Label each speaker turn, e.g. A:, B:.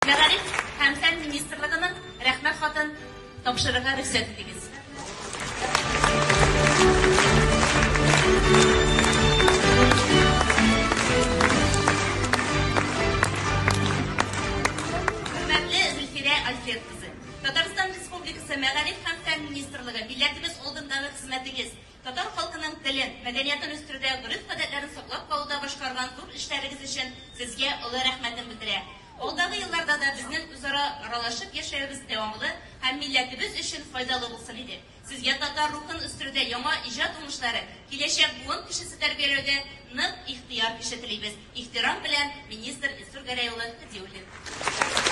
A: Мәгариф һәм фән министрлыгының Рәхмәт хатын тапшырырга рөхсәт итегез. Хөрмәтле Зөлфирә Альфред кызы, Татарстан Республикасы Мәгариф һәм фән министрлыгы милләтебез алдындагы хезмәтегез, Татар халкының телен, мәдәниятен үстерүдә, гореф-гадәтләрен саклап калуда башкарган зур эшләрегез өчен сезгә олы рәхмәтен белдерә. Алдагы елларда да безнең үзара аралашып яшәвебез дәвамлы һәм милләтебез өчен файдалы булсын иде. Сезгә татар рухын үстерүдә яңа иҗат уңышлары, киләчәк буын кешесе тәрбияләүдә нык ихтыяр көче телибез. Ихтирам белән, министр Илсур Гәрәй улы Һадиуллин.